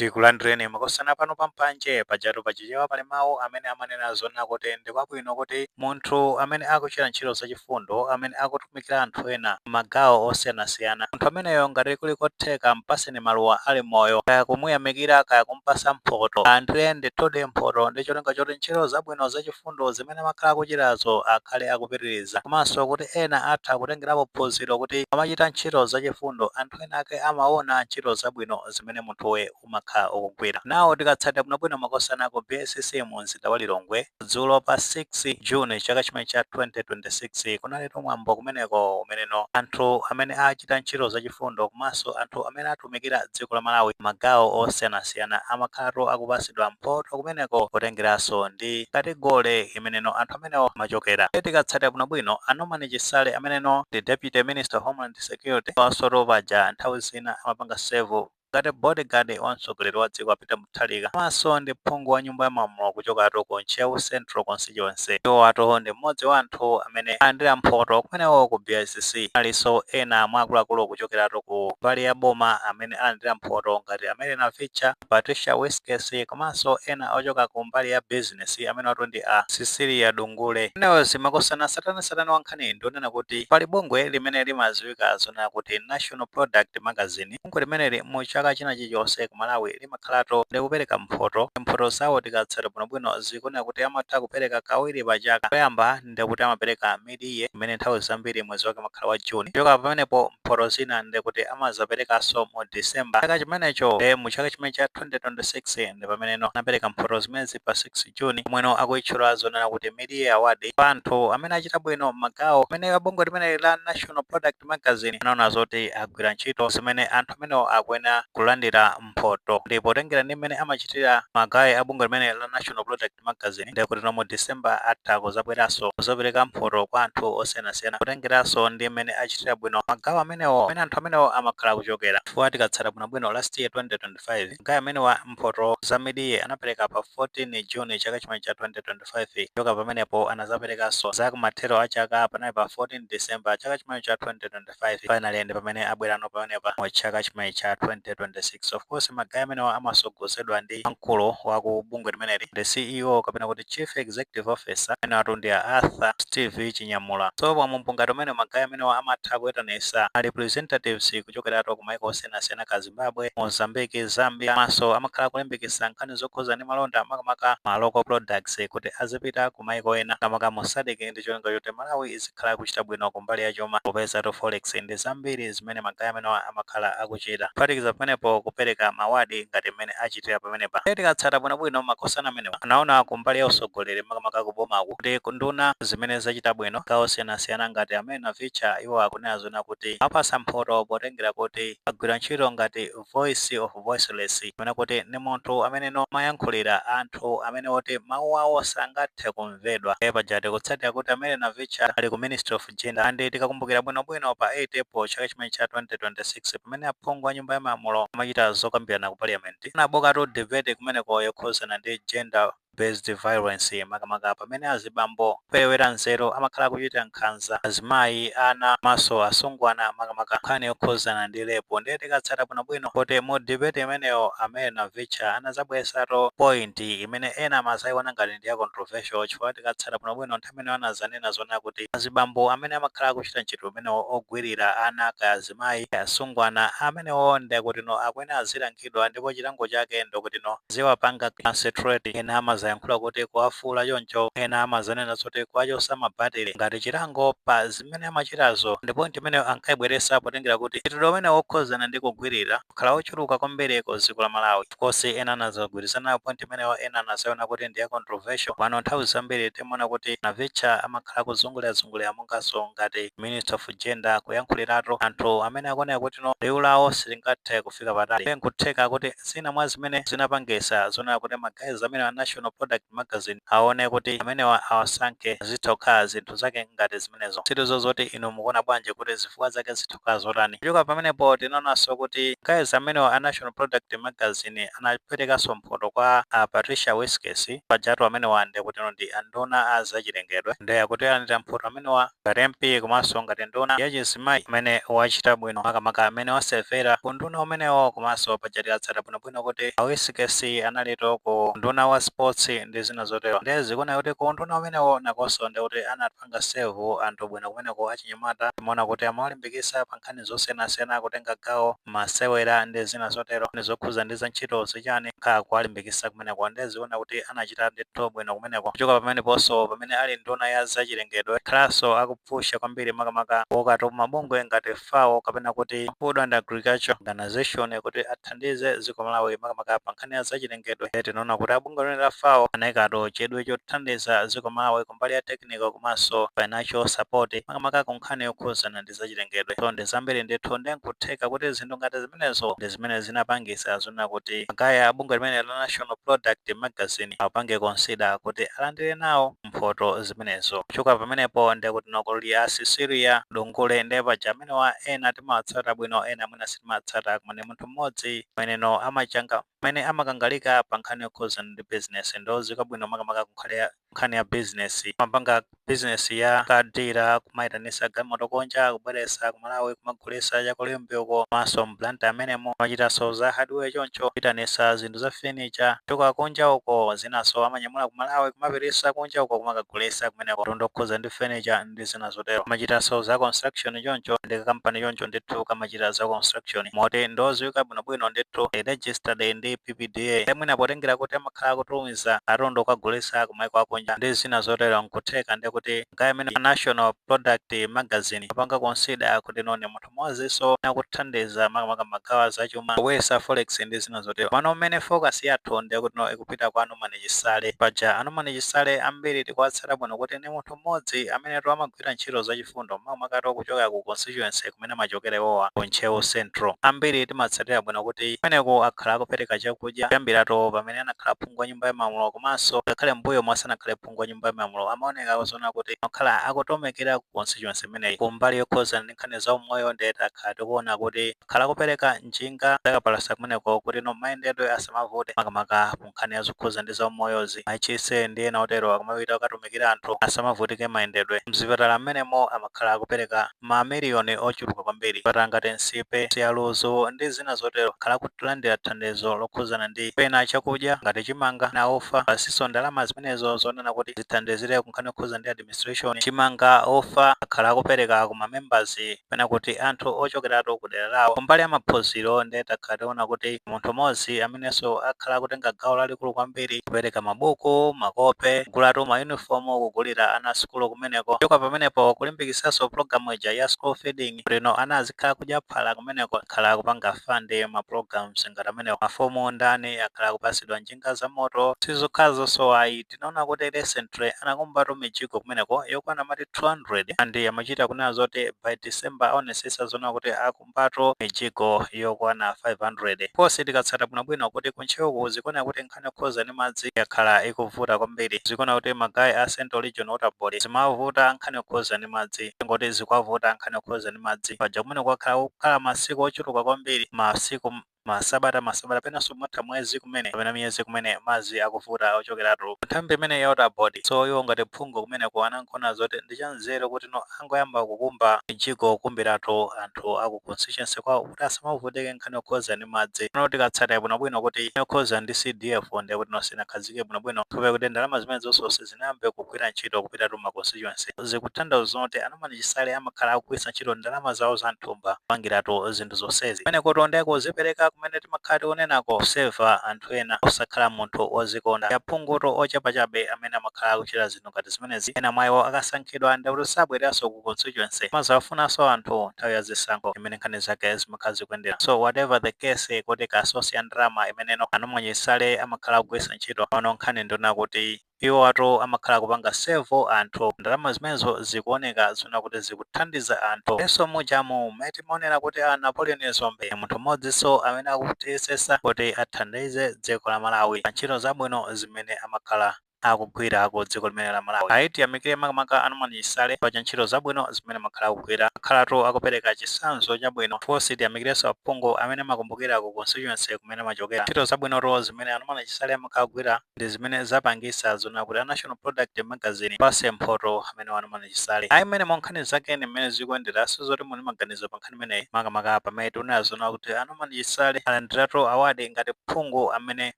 Tikulandireni makosana pano pampanje. Pajatu pachichewa pali mawu amene amanena zona kuti ndikwabwino kuti munthu amene akuchita ntchito zachifundo, amene akutumikira anthu ena magawo osiyanasiyana, munthu ameneyo ngati kuli kotheka mpaseni maluwa ali moyo, kaya kumuyamikira, kaya kumpasa mphoto. Alandire ndithudi mphoto ndi cholinga choti ntchito zabwino zachifundo zimene amakhala akuchitazo akhale akupitiriza, komanso kuti ena atha kutengerapo phunziro kuti amachita ntchito zachifundo, anthu ena ake amaona ntchito zabwino zimene munthuwe umakhala ukugwira nawo. Tikatsatira bwinobwino makosana, ku BICC mu mzinda wa Lilongwe dzulo pa 6 June chaka chimene cha 2026 kunalitu mwambo kumeneko umeneno anthu amene achita ntchito zachifundo komanso anthu amene atumikira dziko la Malawi magawo osiyanasiyana amakhalatu akupasidwa mphoto kumeneko, kutengeranso ndi category imeneno anthu amenewo amachokera. Tikatsatira bwinobwino, a Norman Chisale ameneno ndi Deputy Minister of Homeland Security, wasoto paja nthawi zina amapanga serve ngati bodyguard wa mtsogoleri wa dziko Peter Mutharika, komanso ndi phungu wa nyumba ya malamulo kuchokatu ku Ntcheu Central Constituency. Iwo atu ndi mmodzi wa anthu amene alandira mphoto kumeneko ku BICC. Alinso ena mwa akuluakulu kuchokeratu ku mbali ya boma amene alandira mphoto ngati amene Navicha, Patricia Wiskes, komanso ena ochoka ku mbali ya business amene watu ndi a Cecilia Dungule. Enewo zimakosana satana wa nkhani ndionena kuti pali bungwe limene limadziwika zonena kuti National Product Magazine. Bungwe limeneli mu chaka china chilichonse ku Malawi limakhalatu likupereka mphoto. Mphoto zawo tikatsata bwinobwino zikuoneka kuti amatha kupereka kawiri pa chaka. Poyamba ndikuti amapereka mid-year, imene nthawi zambiri mwezi wake umakhala wa June. Kuchoka pamenepo mphoto zina ndikuti amazaperekanso mu December chaka chimenecho. Mu chaka chimene cha 2026 ndi pameneno anapereka mphoto zimenezi pa 6 June, omweno akuyitchula zonena kuti mid-year award pa anthu amene achita bwino m'magawo amene bungwe limene la National Product Magazine anaona zoti agwira ntchito zimene anthu amenewo akuyenera kulandira mphoto. Ndipo tengera ndi mmene amachitira magayi a bungwe limene la National Product Magazine, ndikuti no mu December atha kuzabweranso kuzapereka mphoto kwa anthu osiyanasiyana, kutengeranso ndi mmene achitira bwino magawo amenewo amene anthu amenewo amakhala kuchokera. Chifukwa tikatsata bwinobwino, last year 2025 magayi amenewa mphoto za mid-year anapereka pa 14 June chaka chimene cha 2025. Kuchoka pamenepo anazaperekanso za kumathero a chaka, panali pa 14 December chaka chimene cha 2025. Finally ndi pamene abwerano pamenepa mu chaka chimene cha 2026. Of course magayi amenewa amasogozedwa ndi mkulu wa ku bungwe limeneli, the CEO kapena kuti Chief Executive Officer, amene atu ndi a Arthur Steve Chinyamula. So pamwambo ngati umene magayi amenewa amatha kuyitanisa a representatives kuchokeratu ku maiko osiyanasiyana ka Zimbabwe, Mozambique, Zambia, komanso amakhala kulimbikitsa nkhani zokhuza ndi malonda, makamaka ma local products kuti azipita ku maiko ena, makamaka mu SADC, ndi cholinga choti Malawi izikhala kuchita bwino kumbali ya chuma, popeza to forex ndi zambiri zimene magayi amenewa amakhala akuchita, kuphatikiza pamenepo kupereka ma award ngati mmene achitira pamenepa. Tikatsata bwinobwino makosana amenewa anaona kumbali ya usogoleri, makamaka kubomaku, kuti kunduna zimene zachita bwino gawo osiyanasiyana ngati amene Navicha, iwo akunena zona kuti apasa mphoto potengera kuti agwira ntchito ngati voice of voiceless, kapena kuti ndi munthu amene no amayankhulira anthu amene oti mawu awo sangathe kumvedwa. Paja tikutsatira kuti amene Navicha ali ku Ministry of Gender, and tikakumbukira bwinobwino pa 8 April chaka chimene cha 2026, pamene aphungu a nyumba ya malamulo amachita zokambirana ku parliament, anabokatu debate kumeneko yokhuzana ndi gender based violence, makamaka pamene azibambo kuperewera nzeru amakhala kuchita nkhanza azimayi, ana maso asungwana, makamaka nkhani yokhuzana ndi rape. Ndiye tikatsata bwinobwino kuti mu debate imeneyo amene Navicha anazabweresato point imene ena amazayiona ngati ndi ya controversial, chifukwa tikatsata bwinobwino nthawi imene anazanena zona kuti azibambo amene amakhala kuchita ntchito imenewo ogwirira ana, kaya azimayi, kaya asungwana, amenewo ndekuti no akuyenera azilangidwa, ndipo chilango chake ndikuti no ziwapanga concentrate. Ena amazayankhula kuti kuwafula choncho, ena amazanena zoti kuwachosa mabatire ngati chilango pa zimene amachitazo. Ndipo point imeneyo ankayibweresa potengera kuti mchitidwe umene wokhuzana ndi kugwirira kukhala ochuluka kwambiri ku dziko la Malawi. Of course ena anazagwirizana nayo point imeneyo, ena anazaona kuti ndi ya controversial. Pano nthawi zambiri timaona kuti Navicha amakhala kuzungulirazungulira monganso ngati Minister of Gender, kuyankhuliratu anthu amene akuoneka kuti no liwu lawo silingathe kufika patali. Nkutheka kuti zina mwa zimene zinapangisa zonena kuti magayizi amene a National Product Magazine aone kuti amenewa awasankhe. Zitha kukhala zinthu zake ngati zimenezo. Sitizo zoti inu mukuona bwanji kuti zifukwa zake zitha kukhala zotani? Kuchoka pamenepo, tinaonanso kuti guys amenewa a National Product Magazine anaperekanso mphoto kwa a Patricia Wiskes. Pajatu amenewa ndi kuti ndi anduna a zachilengedwe, ndi akuti alandira mphoto amenewa ngati MP komanso ngati nduna yachizimayi amene wachita bwino, makamaka amene wasevera ku nduna umenewo. Komanso paja tikatsata bwinobwino kuti a Wiskes analito ku nduna wa sports ndi zina zotero, ndi zikuona kuti ku nduna umenewo nakonso ndi kuti anapanga serve anthu bwino kumeneko. Achinyamata timaona kuti amawalimbikitsa pa nkhani zosiyanasiyana, kutenga gawo masewera ndi zina zotero, ndi zokhuza ndi za ntchito zichani, kha kuwalimbikitsa kumeneko. Ndi zikuona kuti anachita ndithu bwino kumeneko. Kuchoka pameneponso, pamene ali nduna ya zachilengedwe, khalanso akupusha kwambiri makamaka wokati mabungwe ngati FAO kapena kuti Food and Agriculture Organization kuti athandize dziko Malawi makamaka pa nkhani ya zachilengedwe. Tinaona kuti abungwe limene la FAO anayikato chidwi chothandiza dziko Malawi kumbali ya technical komanso financial support, makamaka ku nkhani yokhuzana ndi zachilengedwe. So ndi zambiri ndithu, ndi nkutheka kuti zinthu ngati zimenezo ndi zimene zinapangisa zona kuti magaya abungwe limene la National Product Magazine apange consider kuti alandire nawo mphoto zimenezo. Kuchoka pamenepo, ndi kuti nokoli a Cecilia Dungule. Ndi paja amenewa ena timawatsata bwino, ena mwina sitimatsata, koma ndi munthu mmodzi ameneno amachanga, amene amakangalika pa nkhani yokhuzana ndi business. Ndoziwika bwino makamaka kunkhani nkhani ya business. Amapanga business ya car dealer, kumayitanisa galimoto kunja, kubweresa ku Malawi, kumagulisa chakulimbi uko, komanso m'Blantyre amenemo. Amachitanso za hardware choncho, kuyitanisa zinthu za furniture kuchoka kunja uko, zinaso amanyamula ku Malawi kumapitisa kunja uko, kumakagulisa kumeneko, tundu okhuza ndi furniture ndi zina zotero. Amachitanso za construction choncho, ndi kampani choncho ndithu kamachita za construction, moti ndoziwika bwinobwino ndithu, registered ndi PPDA. Mwina potengera kuti amakhala kutumiza katundu kukagulisa kumaiko akunja ndi zina zotero, nkutheka ndi kuti ngayi amene National Product Magazine apanga consider kuti none munthu mmodzinso akuthandiza makamaka magawo zachuma, kubweretsa forex ndi zina zotero. Pano mmene focus yathu ndi kuti no ikupita kwa a Norman Chisale. Paja a Norman Chisale ambiri tikuwatsata bwino kuti ndi munthu mmodzi amene to amagwira ntchito zachifundo, makamaka kuchoka ku constituency kumene amachokera iwowa, ku Ntcheu Central. Ambiri timatsatira bwino kuti kumeneko akhala akupereka chakudya kuyambiratu pamene anakhala phungu wa nyumba ya malamulo, komanso ngakhale mbuyo mwasanakhale phungu wa nyumba ya malamulo, amaoneka zona kuti akhala akutomekera ku constituency imeneyi kumbali yokhuzana ndi nkhani za umoyo. Ndiye takhala tikuona kuti akhala akupereka njinga zakapalasa kumeneko kuti no mayendedwe asamavute, makamaka ku nkhani ya zokhuza ndi za umoyozi. Achise ndi ena otero akamapita kukatumikira anthu asamavutike mayendedwe. Mzipatala mmenemo amakhala akupereka mamiliyoni ochuluka kwambiri. Zipatala ngati Nsipe, Siyaluzu ndi zina zotero, akhala akulandira thandizo lokhuzana ndi pena chakudya ngati chimanga na ufa, pasinso ndalama zimenezo zonena kuti zithandizire ku nkhani yokhuza ndi administration. Chimanga, ufa akhala akupereka ku members pena kuti anthu ochokeratu ku dera lawo. Kumbali ya maphunziro, ndiye takhala tiona kuti munthu mmodzi amenenso akhala akutenga gawo lalikulu kwambiri kupereka mabuku, makope, kugulatu ma uniform, kugulira ana sukulu kumeneko. Kuchoka pamenepo, kulimbikisanso program ija ya school feeding, kuti no ana azikhala kudya phala kumeneko. Akhala akupanga fund ma programs ngati amenewo. Mafomu ndani akhala akupasidwa njinga za moto. Sizokhala zosowa. Tinaona kuti recently anakumbatu mijigo kumeneko yokwana mati 200, and amachita kunena zoti by December aonesesa zona kuti akumbatu mijigo yokwana 500. Konse tikatsata bwinobwino kuti kuntcheuku zikuona kuti nkhani yokhuza ndi madzi yakhala ikuvuta kwambiri. Zikuona kuti ma guys a Central Region Water Board zimavuta nkhani yokhuza ndi madzi, ngoti zikuwavuta nkhani yokhuza ndi madzi. Paja kumene kwakhala kukhala masiku ochuluka kwambiri, masiku, masabata, masabata, penanso matha mwezi kumene kapena miyezi kumene madzi akuvuta ochokeratu nthambi imene ya water board. So iwo ngati phungu kumeneko anankhona zoti ndi chanzeru kuti no angoyamba kukumba mijigo, kukumbiratu anthu aku constituency kwawo kuti asamavutike nkhani yokhuza ndi madzi. Pano tikatsata bwinobwino kuti yokhuza ndi CDF ndiye kuti no sinakhazike bwinobwino, kupe kuti ndalama zimene zonse zinayambe kugwira ntchito kupitatu ma constituency. Zikutanthauza kuti a Norman Chisale amakhala akugwiritsa ntchito ndalama zawo za mthumba kupangiratu zinthu zonsezi. Kumene kuti ndiye kuzipereka kumene timakhala tikunenako, kuseva anthu ena, osakhala munthu wozikonda. Aphunguto ochepa chabe amene amakhala akuchita zinthu ngati zimenezi. Ena mwa iwo akasankhidwa ndi kuti sabwereranso ku constituency, mazawafunanso anthu nthawi ya zisankho, imene nkhani zake zimakhala zikuyendera. So whatever the case, kuti ka source ya ndalama imeneno a Norman Chisale amakhala akugwiritsa ntchito pano, nkhani ndiona kuti Iwo atu amakhala kupanga serve anthu. Ndalama zimenezo zikuoneka zona kuti zikuthandiza anthu. Enso mujamu mmene timaonera kuti a Napoleon Zombe, munthu mmodzinso amene akutiyesesa kuti athandize dziko la Malawi pa ntchito zabwino zimene amakhala akugwira ku dziko limene la Malawi. Ayi, tiyamikire makamaka a Norman Chisale pa ntchito zabwino zimene amakhala akugwira, akhalatu akupereka chitsanzo chabwino. Fonse tiyamikirenso aphungu amene amakumbukira ku constituency kumene amachokera. Ntchito zabwinoto zimene a Norman Chisale amakhala akugwira ndi zimene zapangisa zona kuti a National Product Magazine pase mphoto amene wa Norman Chisale. Ayi, mmene mo nkhani zake ni mmene zikuyendera, sizoti muli maganizo pa nkhani imeneyi, makamaka pamene tikunena zona kuti a Norman Chisale alandiratu award ngati phungu amene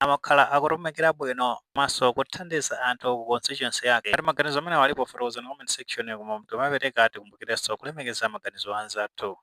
amakhala akutumikira bwino maso kuthandiza anthu ku constituency yake. Ngati maganizo amene alipo, fotokozani comment section. Koma timapereka, tikumbukirenso kulemekeza maganizo anzathu.